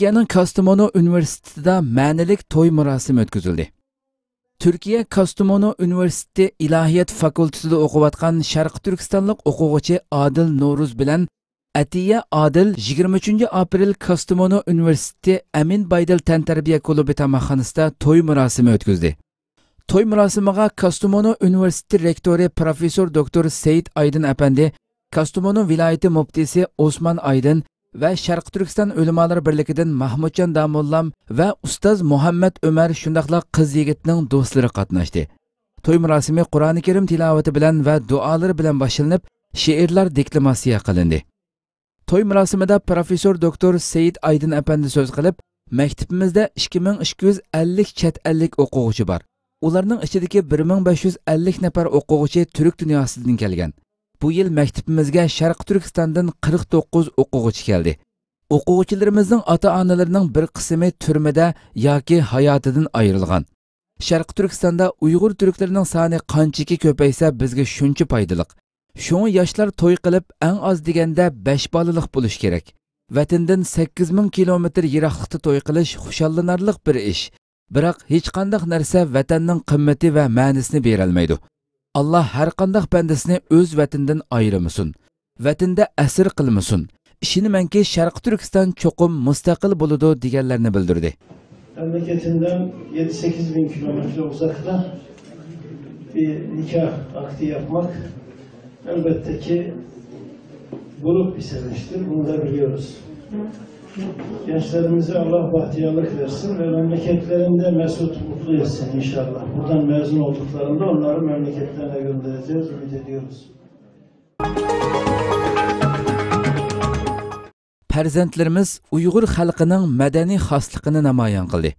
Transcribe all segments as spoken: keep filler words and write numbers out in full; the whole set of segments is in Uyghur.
تۈركىيەنىڭ كاستامونۇ ئۇنىۋېرسىتېتىدا مەنىلىك توي مۇراسىمى ئۆتكۈزۈلدى. تۈركىيە كاستامونۇ ئۇنىۋېرسىتېتى ئىلاھىيەت فاكۇلتېتىدا ئوقۇۋاتقان شەرقىي تۈركىستانلىق ئوقۇغۇچى ئادىل نورۇز بىلەن ئەتىيە ئادىل يىگىرمە ئۈچىنچى ئاپرېل كاستامونۇ ئۇنىۋېرسىتېتى ئەمىن بايدىل تەنتەربىيە كۇلۇبى تاماقخانىسىدا توي مۇراسىمى ئۆتكۈزدى. توي مۇراسىمىغا كاستامونۇ ئۇنىۋېرسىتېتى رېكتورى پروفېسسور دوكتور سېيىت ئايدىن ئەپەندى، كاستامونۇ ۋىلايىتى مۇپتىسى ئوسمان ئايدىن ۋە شەرقىي تۈركىستان ئۆلىمالىرى بىرلىكىدىن مەھمۇتجان داموللام ۋە ئۇستاز مۇھەممەت ئۆمەر، شۇنداقلا قىز يىگىتنىڭ دوستلىرى قاتناشتى. توي مۇراسىمى قۇرئانى كەرىم تىلاۋىتى بىلەن ۋە دۇئالىرى بىلەن باشلىنىپ، شېئىرلار دېكلاماتسىيە قىلىندى. توي مۇراسىمىدا پروفېسسور دوكتور سېيىت ئايدىن ئەپەندى سۆز قىلىپ، مەكتىپىمىزدە ئىككى مىڭ ئىككى يۈز ئەللىك چەت ئەللىك ئوقۇغۇچى بار. ئۇلارنىڭ ئىچىدىكى بىر مىڭ بەش يۈز ئەللىك نەپەر ئوقۇغۇچى تۈرك دۇنياسىدىن كەلگەن. بۇ يىل مەكتىپىمىزگە شەرقىي تۈركىستاندىن قىرىق توققۇز ئوقۇغۇچى كەلدى. ئوقۇغۇچىلىرىمىزنىڭ ئاتا-ئانىلىرىنىڭ بىر قىسمى تۈرمىدە ياكى ھاياتىدىن ئايرىلغان. شەرقىي تۈركىستاندا ئۇيغۇر تۈركلىرىنىڭ سانى قانچىكى كۆپەيسە، بىزگە شۇنچە پايدىلىق. شۇڭا ياشلار توي قىلىپ، ئەڭ ئاز دېگەندە بەش بالىلىق بولۇشى كېرەك. ۋەتىنىدىن سەككىز مىڭ كىلومېتىر يىراقلىقتا توي قىلىش خۇشاللىنارلىق بىر ئىش. بىراق ھېچقانداق نەرسە ۋەتەننىڭ قىممىتى ۋە مەنىسىنى بېرەلمەيدۇ. ئاللا ھەرقانداق بەندىسىنى ئۆز ۋەتىنىدىن ئايرىمىسۇن. ۋەتىنىدە ئەسىر قىلمىسۇن. ئىشىنىمەنكى، شەرقىي تۈركىستان چوقۇم مۇستەقىل بولىدۇ، دېگەنلەرنى بىلدۈردى. Memleketinden yedi sekiz bin kilometre uzakta bir nikah akdi yapmak elbette ki buruk bir sevinçtir. Bunu da biliyoruz. Gençlerimize Allah bahtiyarlık versin ve memleketlerinde mesut, mutlu etsin inşallah. Buradan mezun olduklarında onları memleketlerine göndereceğiz, ümit ediyoruz. پەرزەنتلىرىمىز ئۇيغۇر خەلقىنىڭ مەدەنىي خاسلىقىنى نامايان قىلدى.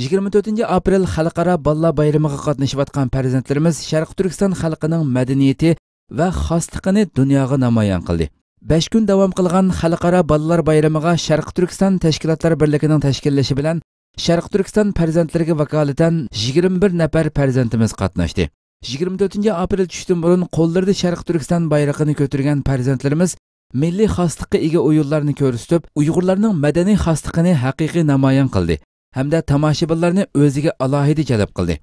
يىگىرمە تۆتىنچى ئاپرېل خەلقئارا بالىلار بايرىمىغا قاتنىشىۋاتقان پەرزەنتلىرىمىز شەرقىي تۈركىستان خەلقىنىڭ مەدەنىيىتى ۋە خاسلىقىنى دۇنياغا نامايان قىلدى. بەش كۈن داۋام قىلغان خەلقئارا بالىلار بايرىمىغا شەرقىي تۈركىستان تەشكىلاتلار بىرلىكىنىڭ تەشكىللىشى بىلەن شەرقىي تۈركىستان پەرزەنتلىرىگە ۋاكالىتەن يىگىرمە بىر نەپەر پەرزەنتىمىز قاتناشتى. يىگىرمە تۆتىنچى ئاپرېل چۈشتىن بۇرۇن قوللىرىدا شەرقىي تۈركىستان بايرىقىنى كۆتۈرگەن پەرزەنتلىرىمىز مىللىي خاسلىققا ئىگە ئويۇنلارنى كۆرسىتىپ، ئۇيغۇرلارنىڭ مەدەنىي خاسلىقىنى ھەقىقىي نامايان قىلدى ھەمدە تاماشىبىنلارنى ئۆزىگە ئالاھىدە جەلپ قىلدى.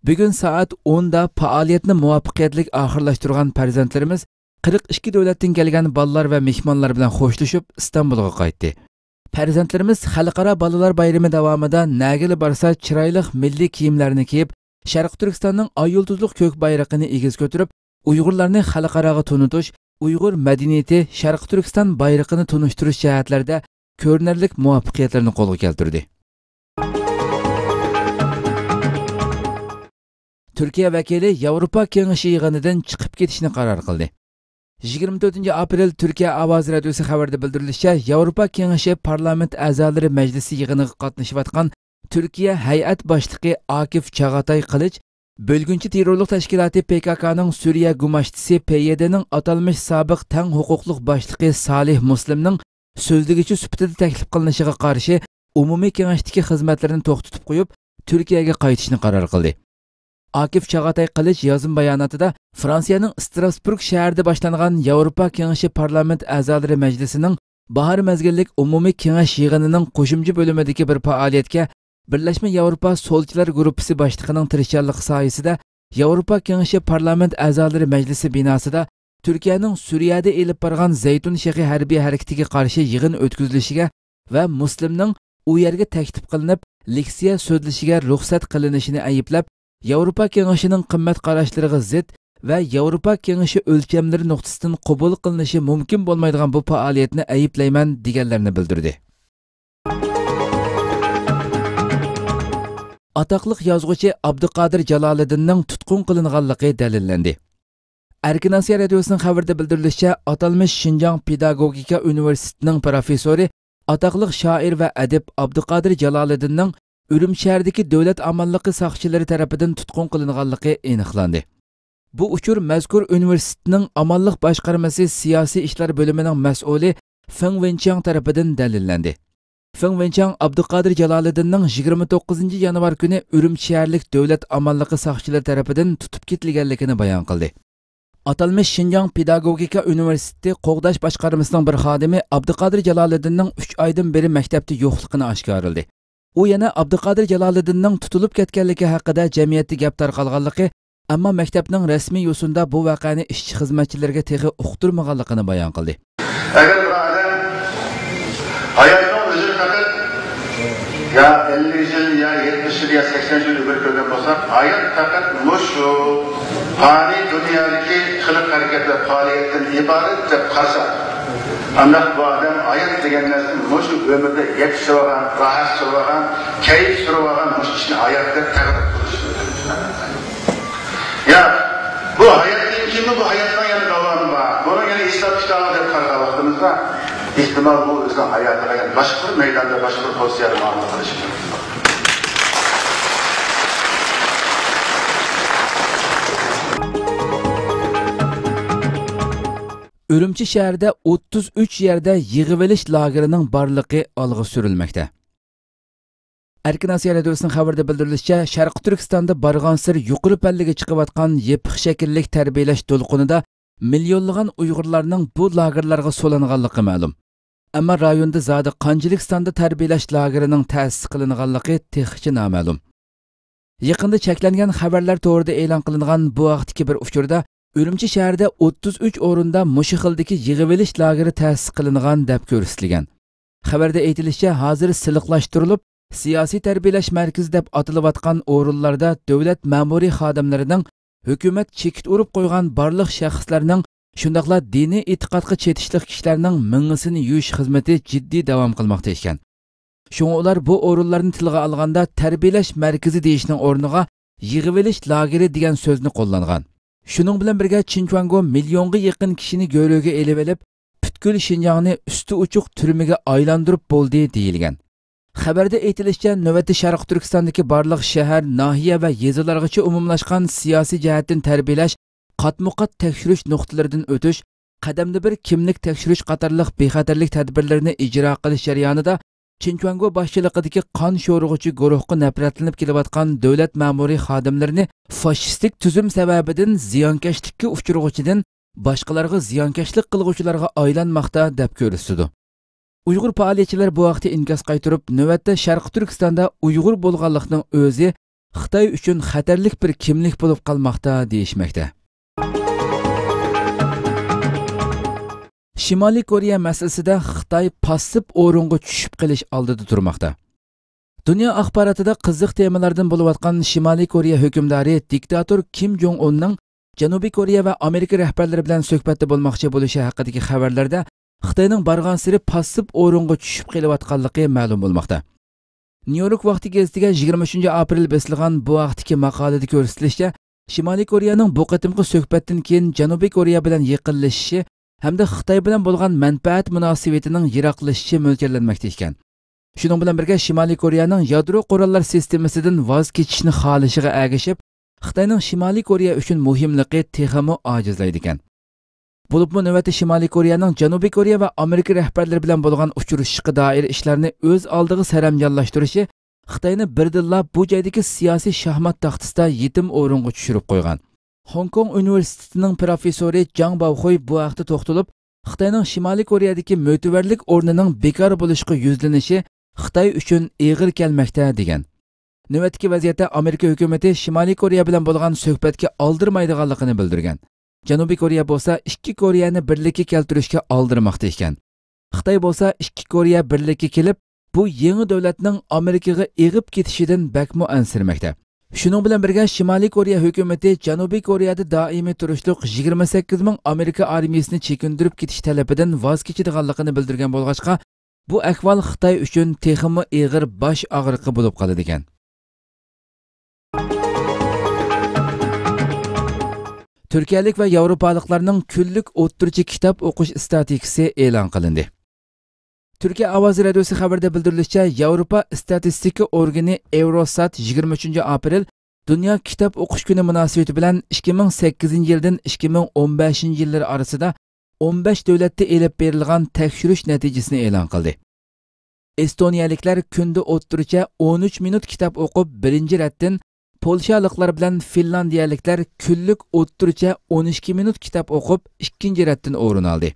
بۈگۈن سائەت ئوندا پائالىيەتنى مۇۋەپپەقىيەتلىك ئاخىرلاشتۇرغان پەرزەنتلىرىمىز قىرىق ئىككى دۆلەتتىن كەلگەن بالىلار ۋە مېھمانلار بىلەن خوشلىشىپ، ئىستانبۇلغا قايتتى. پەرزەنتلىرىمىز خەلقئارا بالىلار بايرىمى داۋامىدا نەگىلا بارسا، چىرايلىق مىللىي كىيىملەرنى كىيىپ، شەرقىي تۈركىستاننىڭ ئاي يۇلتۇزلۇق كۆك بايرىقىنى ئېگىز كۆتۈرۈپ، ئۇيغۇرلارنى خەلقئاراغا تونۇتۇش، ئۇيغۇر مەدەنىيىتى، شەرقىي تۈركىستان بايرىقىنى تونۇشتۇرۇش جەھەتلەردە كۆرۈنەرلىك مۇۋەپپەقىيەتلەرنى قولغا كەلتۈردى. تۈركىيە ۋەكىلى ياۋروپا كېڭىشى يىغىنىدىن چىقىپ كېتىشنى قارار قىلدى. يىگىرمە تۆتىنچى ئاپرېل تۈركىيە ئاۋازى رادىيوسى خەۋىرىدە بىلدۈرۈلۈشىچە، ياۋروپا كېڭىشى پارلامېنت ئەزالىرى مەجلىسى يىغىنىغا قاتنىشىۋاتقان تۈركىيە ھەيئەت باشلىقى ئاكىف چاغاتاي قىلىچ بۆلگۈنچى تېررورلۇق تەشكىلاتى پې كا كانىڭ سۈرىيە گۇماشتىسى پې يې دېنىڭ ئاتالمىش سابىق تەڭ ھوقۇقلۇق باشلىقى سالىھ مۇسلىمنىڭ سۆزلىگۈچى سۈپىتىدە تەكلىپ قىلىنىشىغا قارشى ئومۇمىي كېڭەشتىكى خىزمەتلىرىنى توختىتىپ قويۇپ، تۈركىيەگە قايتىشنى قارار قىلدى. ئاكىف چاغاتاي قىلىچ يازما باياناتىدا، فرانسىيەنىڭ ئىستراسبۇرگ شەھىرىدە باشلانغان ياۋروپا كېڭىشى پارلامېنت ئەزالىرى مەجلىسىنىڭ باھار مەزگىللىك ئومۇمىي كېڭەش يىغىنىنىڭ قوشۇمچە بۆلۈمىدىكى بىر پائالىيەتكە بىرلەشمە ياۋروپا سولچىلار گۇرۇپپىسى باشلىقىنىڭ تىرىشچانلىقى سايىسىدە ياۋروپا كېڭىشى پارلامېنت ئەزالىرى مەجلىسى بىناسىدا تۈركىيەنىڭ سۈرىيەدە ئېلىپ بارغان زەيتۇن شېخى ھەربىي ھەرىكىتىگە قارشى يىغىن ئۆتكۈزۈلۈشىگە ۋە مۇسلىمنىڭ ئۇ يەرگە تەكلىپ قىلىنىپ، لېكسىيە سۆزلىشىگە رۇخسەت قىلىنىشىنى ئەيىبلەپ، ياۋروپا كېڭىشىنىڭ قىممەت قاراشلىرىغا زىت ۋە ياۋروپا كېڭىشى ئۆلچەملىرى نۇقتىسىدىن قوبۇل قىلىنىشى مۇمكىن بولمايدىغان بۇ پائالىيەتنى ئەيىبلەيمەن، دېگەنلەرنى بىلدۈردى. ئاتاقلىق يازغۇچى ئابدۇقادىر جالالىدىننىڭ تۇتقۇن قىلىنغانلىقى دەلىللەندى. ئەركىن ئاسىيا رادىيوسىنىڭ خەۋىرىدە بىلدۈرۈلۈشىچە، ئاتالمىش شىنجاڭ پېداگوگىكا ئۇنىۋېرسىتېتىنىڭ پروفېسسورى، ئاتاقلىق شائىر ۋە ئەدىب ئابدۇقادىر جالالىدىننىڭ ئۈرۈمچى شەھىرىدىكى دۆلەت ئامانلىقى ساقچىلىرى تەرىپىدىن تۇتقۇن قىلىنغانلىقى ئېنىقلاندى. بۇ ئۇچۇر مەزكۇر ئۇنىۋېرسىتېتنىڭ ئامانلىق باشقارمىسى سىياسىي ئىشلار بۆلۈمىنىڭ مەسئۇلى فېڭ ۋېنچياڭ تەرىپىدىن دەلىللەندى. فېڭ ۋېنچياڭ ئابدۇقادىر جالالىدىننىڭ يىگىرمە توققۇزىنچى يانۋار كۈنى ئۈرۈمچى شەھەرلىك دۆلەت ئامانلىقى ساقچىلىرى تەرىپىدىن تۇتۇپ كېتىلگەنلىكىنى بايان قىلدى. ئاتالمىش شىنجاڭ پېداگوگىكا ئۇنىۋېرسىتېتى قوغداش باشقارمىسىنىڭ بىر خادىمى ئابدۇقادىر جالالىدىننىڭ ئۈچ ئايدىن بېرى مەكتەپتە يوقلۇقىنى ئاشكارىلىدى. ئۇ يەنە ئابدۇقادىر جالالىدىننىڭ تۇتۇلۇپ كەتكەنلىكى ھەققىدە جەمئىيەتتە گەپ تارقالغانلىقى، ئەمما مەكتەپنىڭ رەسمىي يوسۇندا بۇ ۋەقەنى ئىشچى-خىزمەتچىلىرىگە تېخى ئۇقتۇرمىغانلىقىنى بايان قىلدى. ئەگەر بىر ئادەم ھاياتنىڭ ئۆزىنى پەقەت يا ئەللىك يىل، يا يەتمىش يىل، يا سەكسەن يىل ئۆمۈر كۆرگەن بولسا، ھايات پەقەت مۇشۇ پانىي دۇنيادىكى قىلىق ھەرىكەت ۋە پائالىيەتتىن ئىبارەت دەپ قارىسا، ئانداق بۇ ئادەم ھايات دېگەن نەرسىنى مۇشۇ ئۆمۈردە يەپ سۈرۈۋالغان، راھەت سۈرۈۋالغان، كەيپ سۈرۈۋالغان مۇشۇ ئىشنى ھايات دەپ تەقدىر قىلىش. يا، بۇ ھاياتتىن كېيىنمۇ بۇ ھاياتنىڭ يەنە داۋامى بار. بۇنىڭ يەنە ھېساب-كىتابى دەپ قارىغان ۋاقتىمىزدا، ئېھتىمال بۇ ئۆزىنىڭ ھاياتىغا يەنە باشقا بىر مەيداندا، باشقا بىر پوزىتسىيەدە مۇئامىلە قىلىشى مۇمكىن. ئۈرۈمچى شەھىرىدە ئوتتۇز ئۈچ يەردە يىغىۋېلىش لاگېرىنىڭ بارلىقى ئالغا سۈرۈلمەكتە. ئەركىن ئاسىيا رادىيوسىنىڭ خەۋىرىدە بىلدۈرۈلۈشىچە، شەرقىي تۈركىستاندا بارغانسېرى يۇقىرى پەللىگە چىقىۋاتقان يېپىق شەكىللىك تەربىيەلەش دولقۇنىدا مىليونلىغان ئۇيغۇرلارنىڭ بۇ لاگېرلارغا سولانغانلىقى مەلۇم. ئەمما رايوندا زادى قانچىلىك ساندا تەربىيەلەش لاگېرىنىڭ تەسىس قىلىنغانلىقى تېخىچە نامەلۇم. يېقىندا چەكلەنگەن خەۋەرلەر تورىدا ئېلان قىلىنغان بۇ ھەقتىكى بىر ئۇچۇردا، ئۈرۈمچى شەھىرىدە ئوتتۇز ئۈچ ئورۇندا مۇشۇ خىلدىكى يىغىۋېلىش لاگېرى تەسىس قىلىنغان دەپ كۆرسىتىلگەن. خەۋەردە ئېيتىلىشىچە، ھازىر سىلىقلاشتۇرۇلۇپ، سىياسىي تەربىيەلەش مەركىزى دەپ ئاتىلىۋاتقان ئورۇنلاردا دۆلەت مەمۇرىي خادىملىرىنىڭ، ھۆكۈمەت چېكىت ئۇرۇپ قويغان بارلىق شەخسلەرنىڭ، شۇنداقلا دىنىي ئېتىقادقا چېتىشلىق كىشىلەرنىڭ مېڭىسىنى يۇيۇش خىزمىتى جىددىي داۋام قىلماقتا ئىكەن. شۇڭا ئۇلار بۇ ئورۇنلارنى تىلغا ئالغاندا، تەربىيەلەش مەركىزى دېيىشنىڭ ئورنىغا يىغىۋېلىش لاگېرى دېگەن سۆزنى قوللانغان. شۇنىڭ بىلەن بىرگە، چىنچۇەنگو مىليونغا يېقىن كىشىنى گۆرۈگە ئېلىۋېلىپ، پۈتكۈل شىنجاڭنى ئۈستى ئوچۇق تۈرمىگە ئايلاندۇرۇپ بولدى، دېيىلگەن. خەۋەردە ئېيتىلىشىچە، نۆۋەتتە شەرقىي تۈركىستاندىكى بارلىق شەھەر، ناھىيە ۋە يېزىلارغىچە ئومۇملاشقان سىياسىي جەھەتتىن تەربىيەلەش، قاتمۇقات تەكشۈرۈش نۇقتىلىرىدىن ئۆتۈش، قەدەمدە بىر كىملىك تەكشۈرۈش قاتارلىق بىخەتەرلىك تەدبىرلىرىنى ئىجرا قىلىش جەريانىدا، چىنچۇەنگو باشچىلىقىدىكى قان شورىغۇچى گۇرۇھقا نەپرەتلىنىپ كېلىۋاتقان دۆلەت مەمۇرىي خادىملىرىنى فاشىستىك تۈزۈم سەۋەبىدىن زىيانكەشلىككە ئۇچرىغۇچىدىن باشقىلارغا زىيانكەشلىك قىلغۇچىلارغا ئايلانماقتا، دەپ كۆرسىتىدۇ. ئۇيغۇر پائالىيەتچىلىرى بۇ ھەقتە ئىنكاس قايتۇرۇپ، نۆۋەتتە شەرقىي تۈركىستاندا ئۇيغۇر بولغانلىقنىڭ ئۆزى خىتاي ئۈچۈن خەتەرلىك بىر كىملىك بولۇپ قالماقتا، دېيىشمەكتە. شىمالىي كورېيە مەسىلىسىدە خىتاي پاسسىپ ئورۇنغا چۈشۈپ قېلىش ئالدىدا تۇرماقتا. دۇنيا ئاخباراتىدا قىزىق تېمىلاردىن بولۇۋاتقان شىمالىي كورېيە ھۆكۈمدارى دىكتاتور كىم جوڭ ئۇننىڭ جەنۇبىي كورېيە ۋە ئامېرىكا رەھبەرلىرى بىلەن سۆھبەتتە بولماقچى بولۇشى ھەققىدىكى خەۋەرلەردە خىتاينىڭ بارغانسېرى پاسسىپ ئورۇنغا چۈشۈپ قېلىۋاتقانلىقى مەلۇم بولماقتا. نيۇ يورك ۋاقتى گېزىتىگە يىگىرمە ئۈچىنچى ئاپرېل بېسىلغان بۇ ھەقتىكى ماقالىدە كۆرسىتىلىشىچە، شىمالىي كورېيەنىڭ بۇ قېتىمقى سۆھبەتتىن كېيىن جەنۇبىي كورېيە بىلەن يېقىنلىشىشى ھەمدە خىتاي بىلەن بولغان مەنپەئەت مۇناسىۋىتىنىڭ يىراقلىشىشى مۆلچەرلەنمەكتە ئىكەن. شۇنىڭ بىلەن بىرگە، شىمالىي كورېيەنىڭ يادرو قوراللار سىستېمىسىدىن ۋاز كېچىشنى خالىشىغا ئەگىشىپ، خىتاينىڭ شىمالىي كورېيە ئۈچۈن مۇھىملىقى تېخىمۇ ئاجىزلايدىكەن. بولۇپمۇ نۆۋەتتە شىمالىي كورېيەنىڭ جەنۇبىي كورېيە ۋە ئامېرىكا رەھبەرلىرى بىلەن بولغان ئۇچرىشىشقا دائىر ئىشلارنى ئۆز ئالدىغا سەرەمجانلاشتۇرۇشى خىتاينى بىردىنلا بۇ جايدىكى سىياسىي شاھمات تاختىسىدا يېتىم ئورۇنغا چۈشۈرۈپ قويغان. خوڭكوڭ ئۇنىۋېرسىتېتىنىڭ پروفېسسورى جاڭ باۋخۇي بۇ ھەقتە توختىلىپ، خىتاينىڭ شىمالىي كورېيەدىكى مۆتىۋەرلىك ئورنىنىڭ بىكار بولۇشقا يۈزلىنىشى خىتاي ئۈچۈن ئېغىر كەلمەكتە، دېگەن. نۆۋەتتىكى ۋەزىيەتتە ئامېرىكا ھۆكۈمىتى شىمالىي كورېيە بىلەن بولغان سۆھبەتكە ئالدىرىمايدىغانلىقىنى بىلدۈرگەن. جەنۇبىي كورېيە بولسا ئىككى كورېيەنى بىرلىككە كەلتۈرۈشكە ئالدىرىماقتا ئىكەن. خىتاي بولسا ئىككى كورېيە بىرلىككە كېلىپ، بۇ يېڭى دۆلەتنىڭ ئامېرىكىغا ئېغىپ كېتىشىدىن بەكمۇ ئەنسىرىمەكتە. شۇنىڭ بىلەن بىرگە، شىمالىي كورېيە ھۆكۈمىتى جەنۇبىي كورېيەدە دائىمىي تۇرۇشلۇق يىگىرمە سەككىز مىڭ ئامېرىكا ئارمىيىسىنى چېكىندۈرۈپ كېتىش تەلىپىدىن ۋاز كېچىدىغانلىقىنى بىلدۈرگەن بولغاچقا، بۇ ئەھۋال خىتاي ئۈچۈن تېخىمۇ ئېغىر باش ئاغرىقى بولۇپ قالىدىكەن. تۈركىيەلىك ۋە ياۋروپالىقلارنىڭ كۈنلۈك ئوتتۇرىچە كىتاب ئوقۇش ئىستاتىستىكىسى ئېلان قىلىندى. تۈركىيە ئاۋازى رادىيوسى خەۋىرىدە بىلدۈرۈلۈشىچە، ياۋروپا ئىستاتىستىكا ئورگىنى ئېۋروسات يىگىرمە ئۈچىنچى ئاپرېل دۇنيا كىتاب ئوقۇش كۈنى مۇناسىۋىتى بىلەن ئىككى مىڭ سەككىزىنچى يىلدىن ئىككى مىڭ ئون بەشىنچى يىللىرى ئارىسىدا ئون بەش دۆلەتتە ئېلىپ بېرىلغان تەكشۈرۈش نەتىجىسىنى ئېلان قىلدى. ئېستونىيەلىكلەر كۈندە ئوتتۇرىچە ئون ئۈچ مىنۇت كىتاب ئوقۇپ، بىرىنچى رەتتىن پولشالىقلار بىلەن فىنلاندىيەلىكلەر كۈنلۈك ئوتتۇرىچە ئون ئىككى مىنۇت كىتاب ئوقۇپ، ئىككىنچى رەتتىن ئورۇن ئالدى.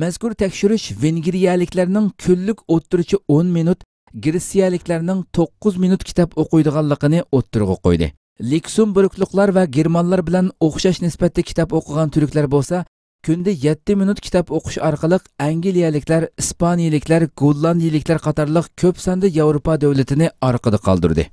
مەزكۇر تەكشۈرۈش ۋېنگرىيەلىكلەرنىڭ كۈنلۈك ئوتتۇرىچە ئون مىنۇت، گرېتسىيەلىكلەرنىڭ توققۇز مىنۇت كىتاب ئوقۇيدىغانلىقىنى ئوتتۇرىغا قويدى. ليۇكسېمبۇرگلۇقلار ۋە گېرمانلار بىلەن ئوخشاش نىسبەتتە كىتاب ئوقۇغان تۈركلەر بولسا، كۈندە يەتتە مىنۇت كىتاب ئوقۇش ئارقىلىق ئەنگلىيەلىكلەر، ئىسپانىيەلىكلەر، گوللاندىيەلىكلەر قاتارلىق كۆپ ساندا ياۋروپا دۆلىتىنى ئارقىدا قالدۇردى.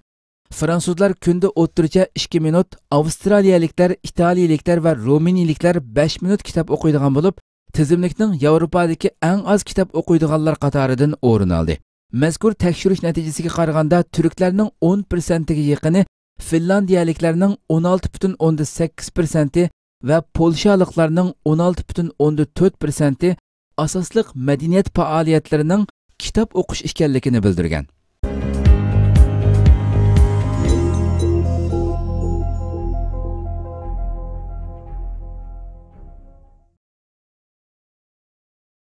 فرانسۇزلار كۈندە ئوتتۇرىچە ئىككى مىنۇت، ئاۋسترالىيەلىكلەر، ئىتالىيەلىكلەر ۋە رومىنىيەلىكلەر بەش مىنۇت كىتاب ئوقۇيدىغان بولۇپ، تىزىملىكنىڭ ياۋروپادىكى ئەڭ ئاز كىتاب ئوقۇيدىغانلار قاتارىدىن ئورۇن ئالدى. مەزكۇر تەكشۈرۈش نەتىجىسىگە قارىغاندا، تۈركلەرنىڭ ئون پىرسەنتىگە يېقىنى، فىنلاندىيەلىكلەرنىڭ ئون ئالتە پۈتۈن ئوندىن سەككىز پىرسەنتى ۋە پولشالىقلارنىڭ ئون ئالتە پۈتۈن ئوندىن تۆت پىرسەنتى ئاساسلىق مەدەنىيەت پائالىيەتلىرىنىڭ كىتاب ئوقۇش ئىكەنلىكىنى بىلدۈرگەن.